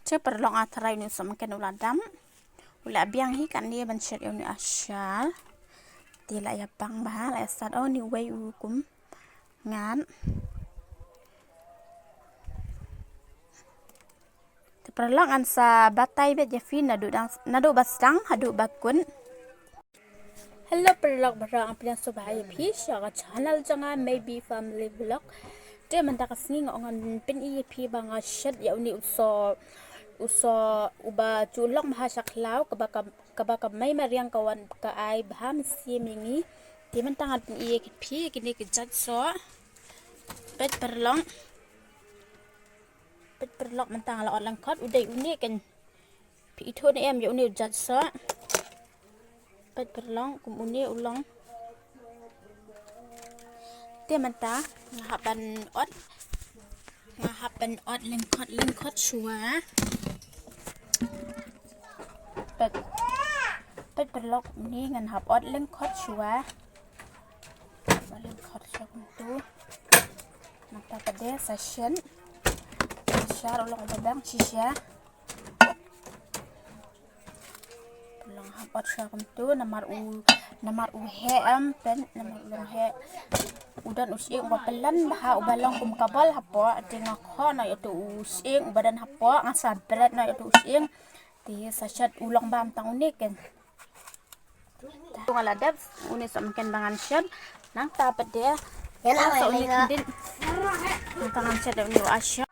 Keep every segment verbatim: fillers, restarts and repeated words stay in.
Te paralok, nga tharai une u sohmynken u la dam. U la biang hi kane ban shet ïa une u ashar. Te la ïa pang bha, la ïa stad, oh, une uwei u kum ngat. Te paralok, ngan sa batai beit ïa phi naduh dang, naduh ba sdang haduh ba kut. Hello paralok baroh, nga pdiang sngewbha ïa phi sha ka channel jong nga, Maybe Family Vlog. Te mynta ka sngi nga ong ngan pyni ïa phi ba nga shet ïa une u soh, u soh uba ju long bha sha khlaw, kaba ka, kaba ka mei mariang ka wan ka ai bha mynsiem ïa ngi. Te mynta ngan pyni ïa phi kine ki jait soh. Peit paralok. Peit paralok, mynta nga la ot lyngkot, u dei une kan. Phi ithuh ne em ïa une u jait soh. Peit paralok, kum une u long. Te mynta nga hap ban ot, nga hap ban ot lyngkot lyngkot shuwa. Peit, peit paralok, une ngan hap ot lyngkot shuwa. Lyngkot shuwa kumtu. Nangta pat de sa shet. Sa shar u long uba biang shisha. Long hap ot shuwa kumtu namar u, namar u heh em, peit namar u long heh. U don u sying uba pynlong bha uba long kum ka bol hapoh, te nga khoh noh ïa uto u sying uba don hapoh, nga sa bret noh ïa uto u sying. Te sa shet u long bam tang une ken. Nga la dep une sohmynken ba ngan shet. Nangta pat de. Ïa la sa une khyndiat. Nangta ngan shet une u ashar.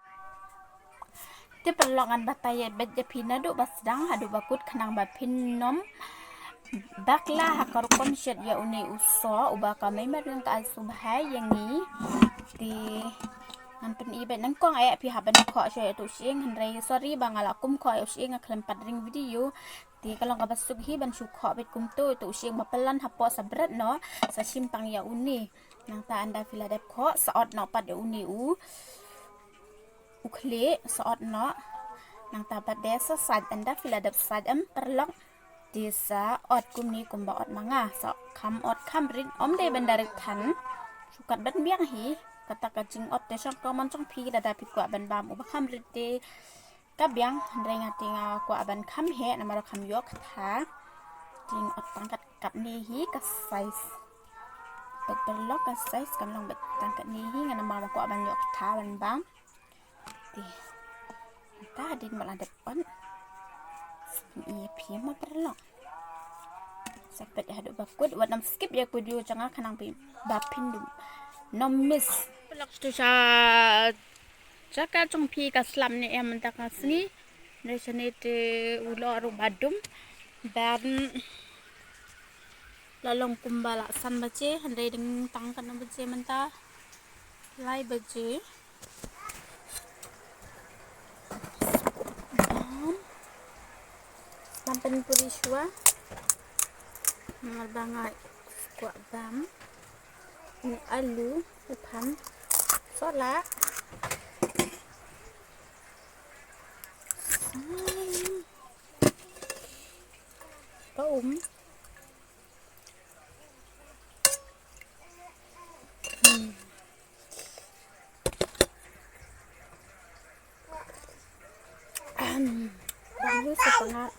Te paralok, ngan batai beit ïa phi naduh ba sdang haduh ba kut khnang ba phin ym bakla ha ka rukom shet ïa une u soh uba ka mei mariang ka ai sngewbha ïa ngi. Te ngan pyni beit, nyngkong eh phi hap ban khoh shuwa ïa uto u sying, hynrei sorry ba nga la kum khoh ïa u sying, nga khlem pat ring video. Te ka long kaba suk hi ban shu khoh beit kumto, ïa uto u sying ba pynlong hapoh sa bret noh, sa shim tang ïa une. Nangta ynda phi la dep khoh, sa ot noh pat ïa une u, u khlieh, sa ot noh. Nangta pat de sa sait, ynda phi la dep sait em paralok. Te sa ot kumne kumba ot ma nga, sa kham ot kham rit, ym dei ban da rit than. Shu kat ban biang hi. Kata ka jingot te shong ka mon shong phi, lada phi kwah ban bam uba kham rit te ka biang, hynrei nga te nga kwah ban kham heh namar kham ïoh ktha. Te nga ot tang kat, katne hi ka size. Peit paralok, ka size kan long beit tang katne hi, nga namar nga kwah ban ïoh ktha ban bam. Te. Mynta hadien ba la dep ot, sa pyni ïa phi mo paralok. Sa peit haduh ba kut, wat nym skip ïa ka video jong nga khnang ba phin ym miss. Paralok, to sha jaka jong phi ka slap ne em mynta ka sngi. Hynrei shane te u la ruh ba dum. Ban la long kumba la san baje, hynrei dang tang katno baje mynta? Lai baje. Bam. Bam pynpuri shuwa. Namar ba nga kwah bam. Une u alu, u phan. Sohla. Ka um. Hmm. Ahem. Baru setengah.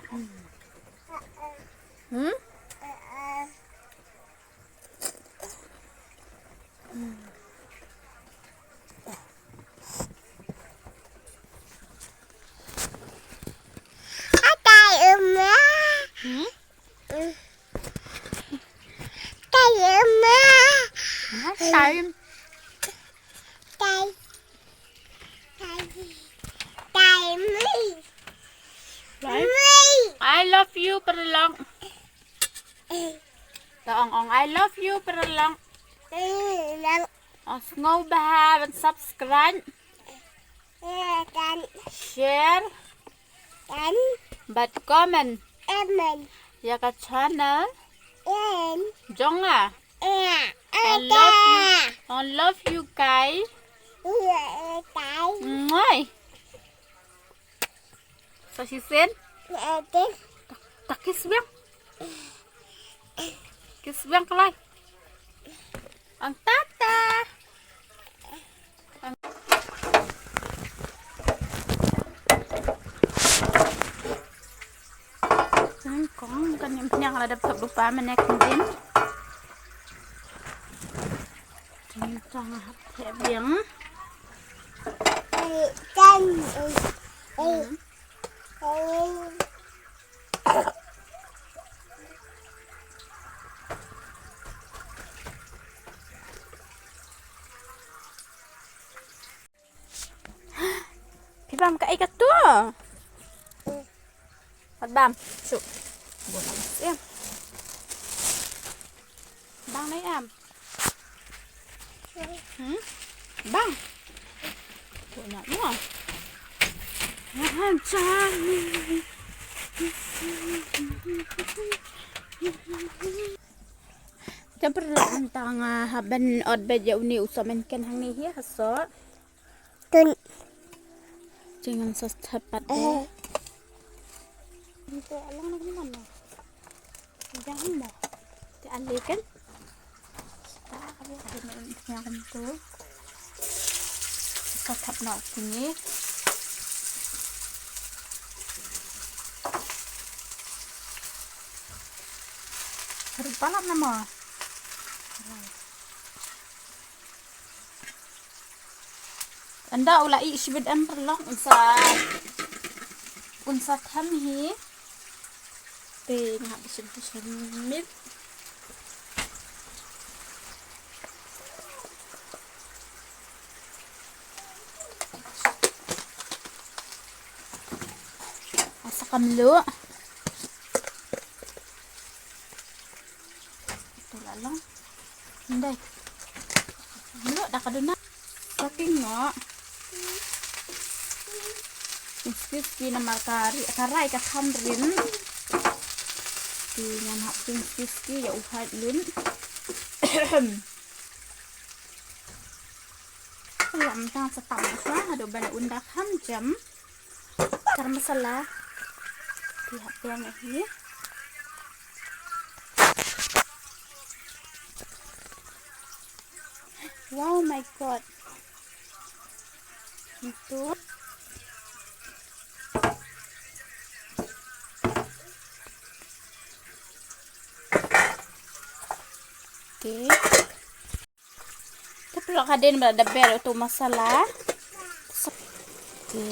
Hmm. Hmm? Hmm. Hmm? Time. Time. Time. Time. I love you, paralok. To ong ong, I love you, paralok. Ong sngewbha ban subscribe. Share. Bad comment. Ïa ka channel. Jong nga. I love you. I love you, Kai. Mwah. Sa shisien. Ta kiss biang. Kiss biang kloi. Ong tata. Ong. Nga la dep thep lypa mynne khyndiat. Tang hap thep biang. Phi bam kaei katu? Pat bam. Shu. Bun amat em. Bang nai em. Hmm? Bang. Bun amat mo. Hajan. Te pyrlok mynta nga hap ban ot beit ïa une u sohmynken hangne hi ha soh. Tun. Jingim sa step pat de. Te alang na kynman na. Jang mo. Te ale kan. Sa ka bia ka bia na nya kumtu. Sa thap na kini. Rupa lap na mo. Ynda u la ih shibit em pyrlok un sa, un sa them hi. Te nga hap shim shim mit. Asa kam luh. Ito la long. Ndai. Mluh da ka duna. Saking no. Ski ski namar ka ri-, ka rai ka kham rim. Ki ngan hap ski ski ïa u hait lun. Lam tang sa tam sa haduh ban unda kham jam. Garam masala. Ki hap biang hi. Wow, my God. Itu. Okay. Te pyrlok hadien ba la dep ber uto u masala. Te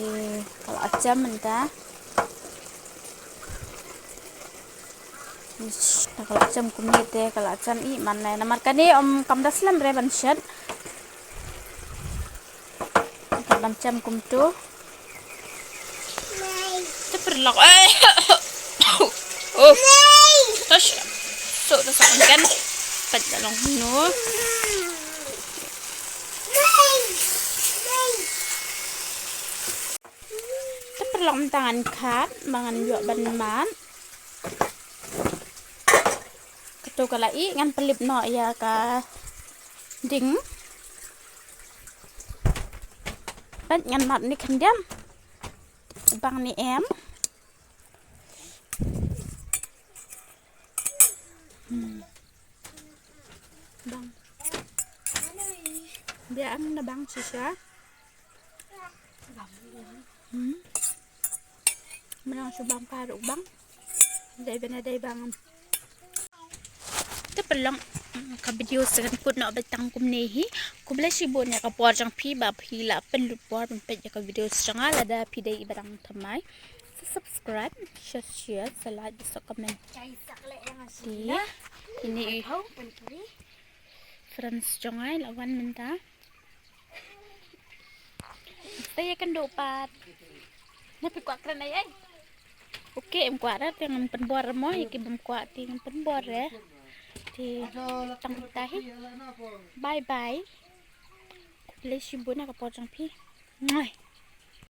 ka la jam mynta. Te ka la jam kumne te ka la jam ih man ne. Namar kane ym kam da slem re ban shet. Ka ban jam kumto. Te pyrlok. Ai. Oh. Tash. So, ta sa kan. Pat da long no. Te pyrlok mynta ngan khat, ba ngan ïoh ban mad. Kato ka la ih ngan pynlip noh ïa ka ding. Pat ngan mad ni khyndiat. Bang ni em. Hmm. Bang. Biang na bang shisha. Hmm. Mynta shu bang ka ruh bang. Dei bana dei bang. Te pynlong, mm, ka video sa kan kut noh beit tang kumne hi. Khublei shibun ïa ka por jong phi ba phi la pynlut por ban peit ïa ka video jong nga, lada phi dei i ba dang thymmai. Sa subscribe, sa share, sa like, sa comment. Te kine i friends jong nga i la wan mynta. Te ïa kynduh pat. Na phi kwah kren ai ai. Okay, em kwah ra te ngam pynbor mo, ïa ki bym kwah te ngam pynbor re. Te tang ta hi. Bye bye. Khublei shibun ïa ka por jong phi. Mwah.